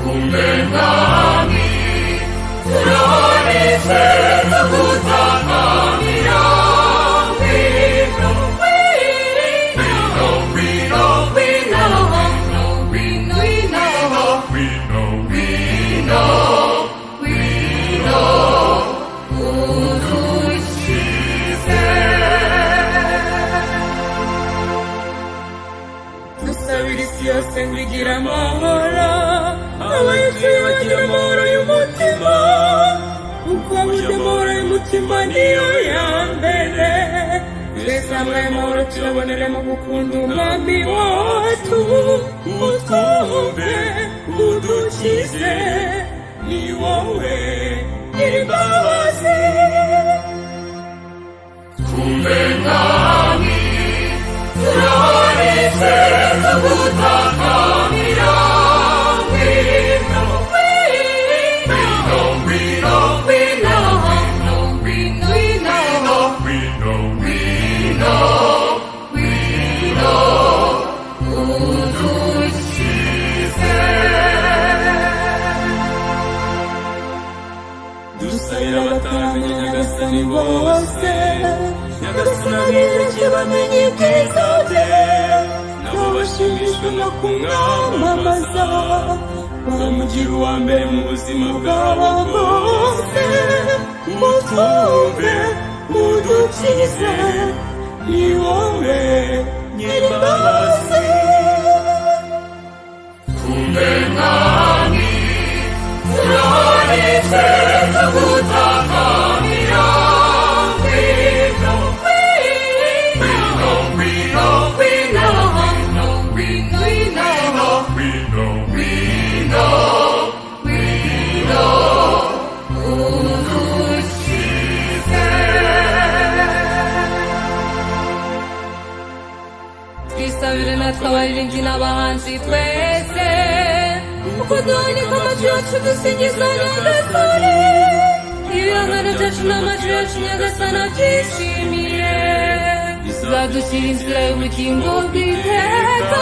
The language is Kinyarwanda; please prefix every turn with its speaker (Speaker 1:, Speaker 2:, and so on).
Speaker 1: Twumve Mwami, turarize tugutakambira. Ngwino, ngwino, ngwino, ngwino, ngwino, ngwino, ngwino, ngwino, udukize.
Speaker 2: Dusabira isi yose ngo igire amahoro, abayituye bagira amahoro y'umutima, kuko burya amahoro y'umutima niyo ya mbere. Twese hamwe ayo mahoro tuyabonere mu gukunda Umwami wacu. Utwumve, udukize, ni wowe nyir'imbabazi.
Speaker 1: Twumve Mwami, turarize tugutakambira. Ngwino, ngwino, ngwino, ngwino, ngwino, ngwino, ngwino, ngwino, udukize.
Speaker 2: Dusabira abataramenya Nyagasani bose, Nyagasani abereke bamenye ibyiza bye, nabo bashimishwe no kumwamamaza, bamugira uwa mbere mu buzima bwabo bwose. Utwumve, udukize, ni wowe nyir'imbabazi.
Speaker 1: Twumve Mwami, turarize tugutakambira. Ngwino, ngwino, ngwino, ngwino, ngwino, ngwino, ngwino, ngwino, udukize.
Speaker 3: Twisabire natwe abaririmbyi n'abahanzi twese, uko duhanika amajwi yacu dusingiza Nyagasani, ibihangano byacu n'amajwi yacu Nyagasani abyishimiye, bizadushyira inzira y'ubugingo bw'iteka.